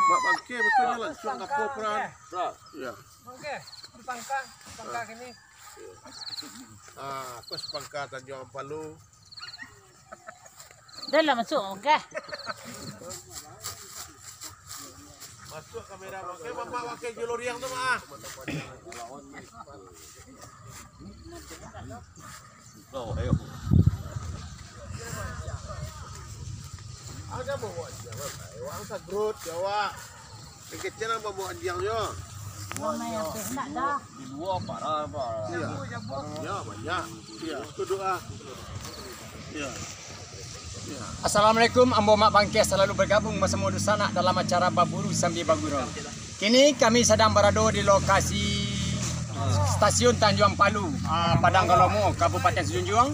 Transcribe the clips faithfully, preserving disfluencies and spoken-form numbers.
Mak Bangkeh, betul nyo lansuang ka apo, Pran? Yo. Oke, di pangka, pangka kini. Ah, kos pangka Tanjuang Ampalu. Dah lah masuk, oke. Masuk kamera, Bangkeh, Mamak, Bangkeh, Juluriang tu, Mak. Ada bawa dia, Mak. Wang sagrut, Jawa. Kecil nang bawa anjiang nyo. Di lua parah, Pak. Iya. Ya, banyak. Iya, duduk ah. Iya. Assalamualaikum, ambo Mak Bangkeh salalu bagabung basamo dunsanak dalam acara Baburu Sambil Bagurau. Kini kami sadang barado di lokasi Stasiun Tanjuang Palu, ah, Padang Kalomo, Kabupaten Sijunjuang.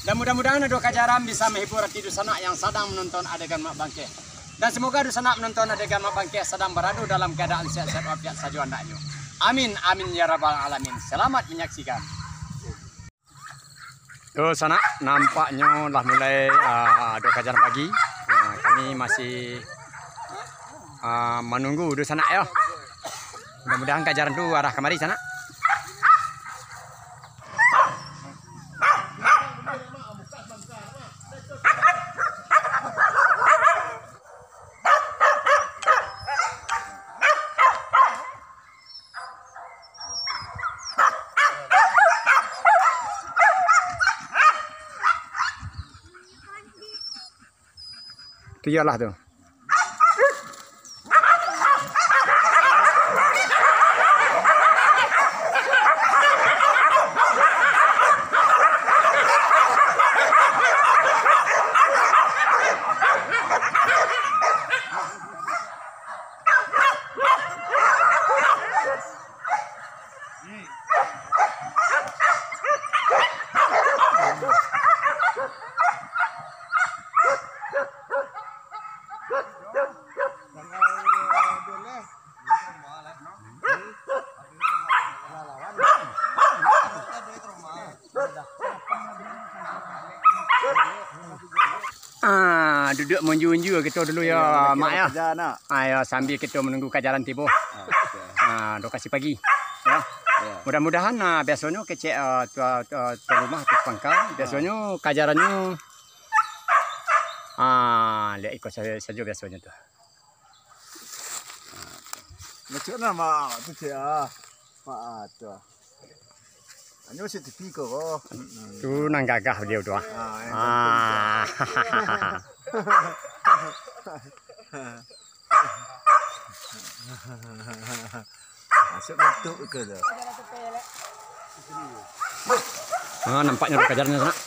Dan mudah-mudahan ado kajaran bisa menghibur hati dunsanak yang sadang menonton adegan Mak Bangkeh. Dan semoga dunsanak menonton adegan Mak Bangkeh sadang barado dalam keadaan sehat-sehat wafiat sajo andaknyo. Amin, amin, ya rabbal alamin. Selamat menyaksikan. Dunsanak, nampaknyo lah mulai, ah, ado kajaran pagi. Ah, kami masih, ah, manunggu dunsanak yo. Mudah-mudahan kajaran tu arah kamari, sanak. Tu iyolah tu. Ah, duduak maunjua-unjua kito dulu yo, Mak yo. Ayo, sambil kito menunggu kajaran tibo. Ah, lokasi pagi. Yo. Mudah-mudahan, ah, biasonyo kecek, ah, tuan, tuan, tuan rumah, tuan pangka, biasonyo kajarannyo, ah, liek iko sajo, sajo biasonyo tu. Macam mana, Mak? Tu cek ah. Mak, ah, tu ah. Hanya masuk T V ko, ko. Tu nan gagah baliau tu, ah. Ah, yang Ah. Masuk bentuk ke tu? Ah, nampaknyo kajarannyo sanak.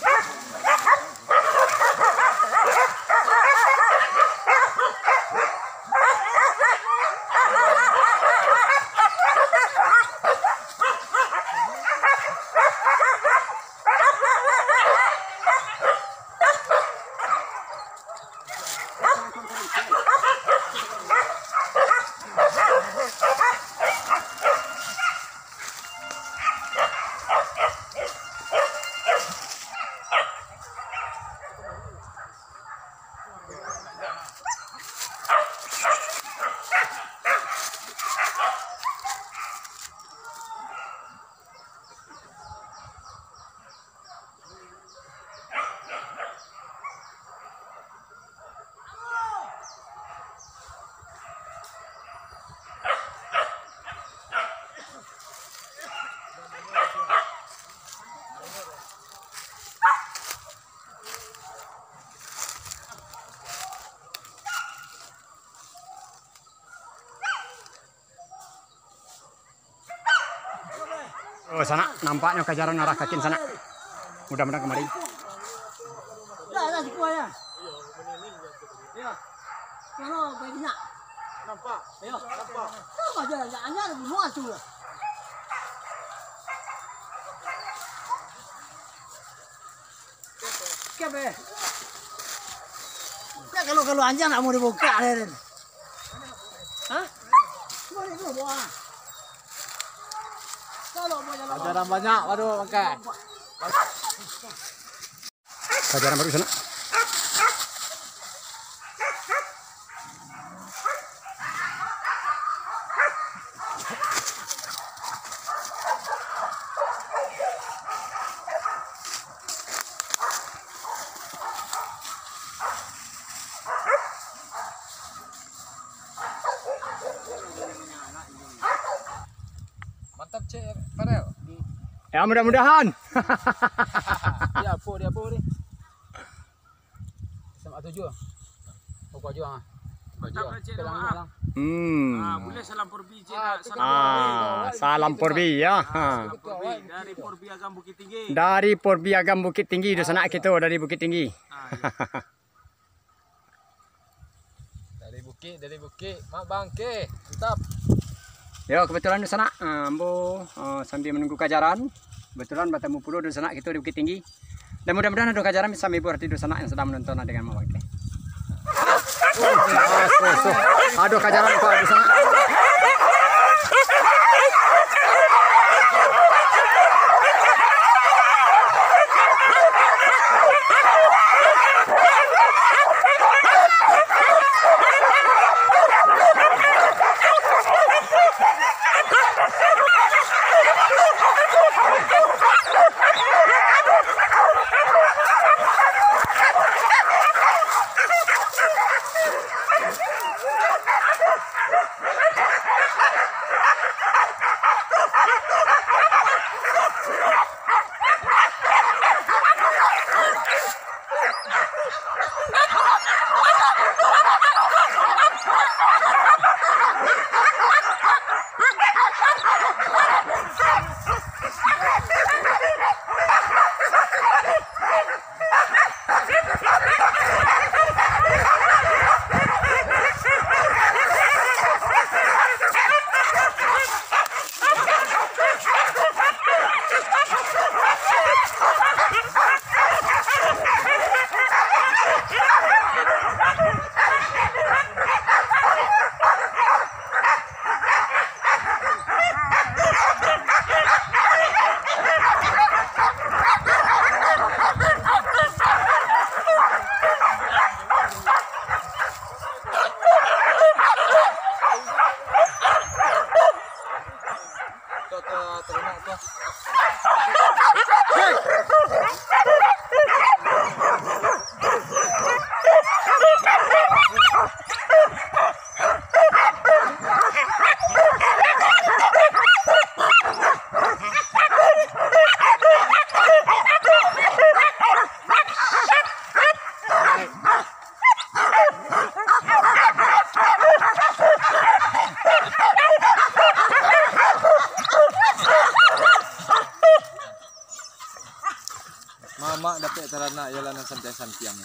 Oh, sanak, nampaknyo kajaran arah kakin sanak. Mudah-mudahan kamari. Dah, dah, cukup dah. Yo. Mano, banyak. Nampak? Yo. Nampak? Nampak je, hanya ada bunuh tu lah. Siapa? Kan kalau, kalau anjing nak mau dibuka, Ren. Hah? Boleh tu, buah. Kalau mau jalan Ajaran banyak, baru makan. Kajaran baru sanak. Cek Farel. Ya, mudah-mudahan. Dia apa, dia apa ni? Sama tujuh. Pokok juang ah. Mantap lah, Cik, Pelang nama. Malang. Hmm. Ah, boleh salam Porbi, Cik, nak salam. Ah, salam Porbi, ya. Ah, ha. Salam Porbi. Dari Porbi Agam Bukittinggi. Dari Porbi Agam Bukittinggi, dunsanak kito dari Bukittinggi. Ah, iya. Dari bukik, dari bukik. Mak bangke, mantap. Yo, kebetulan dunsanak, ah, ambo, ah, sambil menunggu kajaran, kebetulan batamu pulo dunsanak kito di Bukittinggi. Dan mudah-mudahan ado kajaran bisa menghibur hati dunsanak yang sedang menonton dengan Mak Bangke. Ado kajaran, Pak, dunsanak. Mamak dapek taranak, iyolah nan santiang-santiang.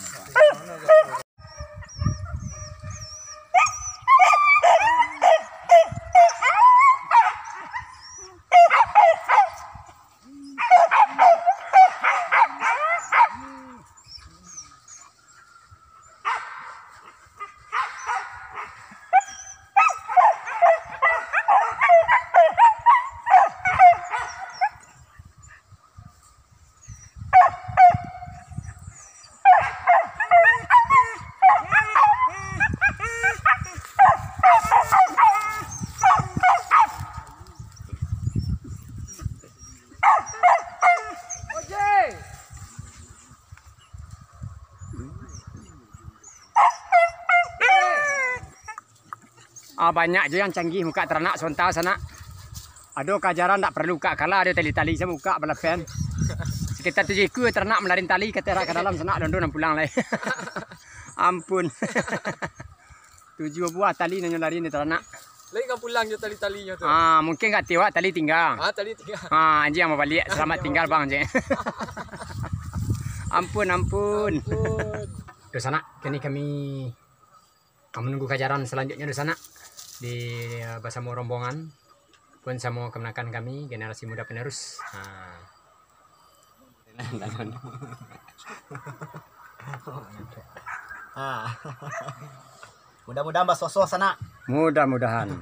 Ah, banyak jo yang canggih mukak taranak sonta sanak. Ado kajaran ndak paralu ukak kala, ado tali-tali samo ukak balapen. Sakitar tujuah ikua taranak malarin tali ka terak ka dalam sanak, dondo nan pulang lai. Ampun. Tujuah buah tali nan nyo lari ni taranak. Lai ka pulang jo tali-talinyo tu. Ah, mungkin ka tiwak tali tingga. Ah, tali tingga. Ah, anjiang babaliak. Selamat tinggal, Bang, je. Ampun, ampun. Ampun. Dunsanak, kini kami ka manunggu kajaran salanjutnyo dunsanak di, eh, basamo rombongan, pun samo kamanakan kami, generasi muda penerus. Ha. Ha. Mudah-mudahan basosoh sanak. Mudah-mudahan.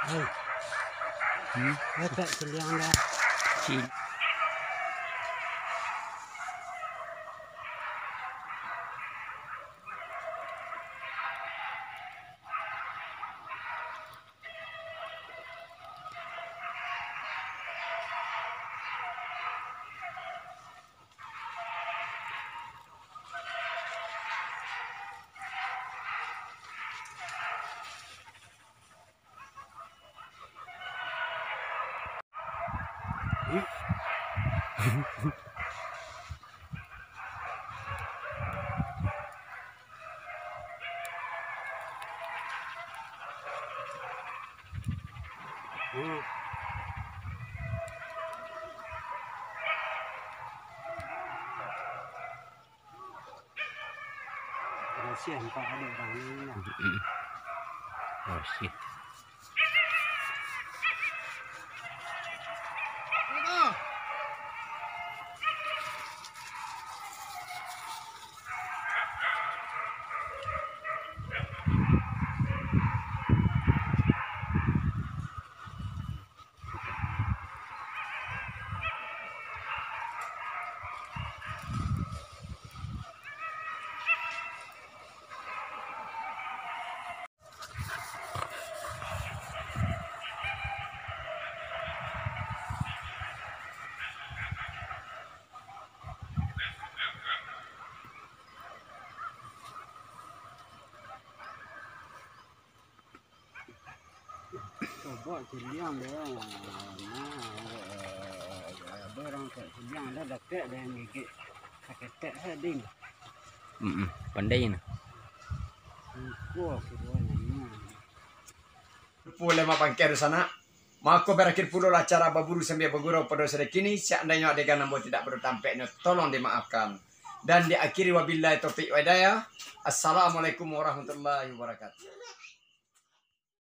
Hei. Hmm? Letak seliang dah. Cil- Kasihan, Pak, ada orang ni lah. Mm-mm. Kasihan. Coba ciliang dia. Nah, eh, ada orang tak ciliang, ada dakek dia yang gigit. Saketek saja, Ding. Mm-mm, pandai nah. Lupo keduanya. Lupo lemak pangkir di sana. Mako, barakhir pulolah acara baburu sambia bagurau pado sore kini. Seandainyo adegan ambo tidak baru tampek nyo, tolong dimaafkan. Dan diakhiri wabillahi taufik wa hidayah. Assalamualaikum warahmatullahi wabarakatuh.